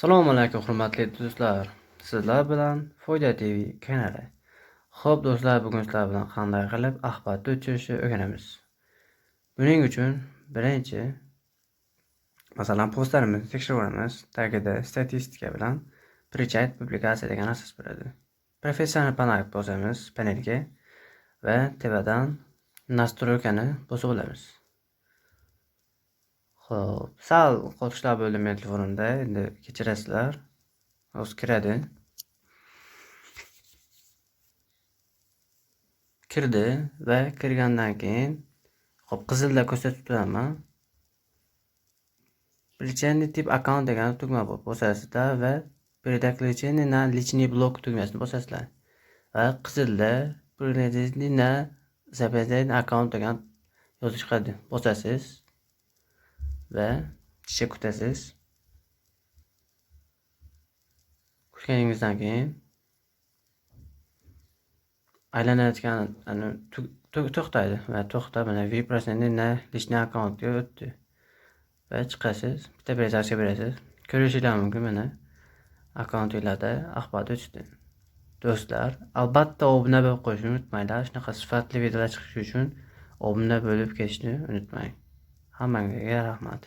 Assalomu alaykum, hurmatli do'stlar. Sizlar bilan Foyda TV kanali. Xo'p do'stlar, bugun sizlar bilan qanday qilib axborotni o'chirishni o'rganamiz. Buning uchun birinchi, masalan, postlarimizni tekshirib olamiz. Tagida statistika bilan "Прочитать публикации" degan narsa bo'ladi. Professional panel bosamiz, panelga va tepadan "Настройка" ni bosib olamiz. Xo'p, sal qotishlar bo'ldi meni telefonimda, endi kechirasizlar. Hozir kiradi. Kirdi va kirgandan keyin, xo'p, qizilda ko'rsatib turaman. "Причинный тип аккаунт" degan tugma bor. Bosasizlar va "Переключение на личный блог" tugmasini bosasizlar. Va qizilda "Переключение на запрещенный аккаунт" degan yozuv chiqadi. Bosasiz va picha kutasiz. Kutganingizdan keyin aylanayotgan to'xtaydi va to'xtab, mana, "Переключение на личный аккаунт" ga o'tdi. Va chiqasiz, bitta перезагрузка berasiz. Ko'rishinglar mumkin, mana, akkauntinglarda axborot o'chdi. Do'stlar, albatta obuna bo'lib qo'yishni unutmanglar. Shunaqa sifatli videolar chiqishi uchun obuna bo'lib ketishni unutmang. Hammangizga rahmat.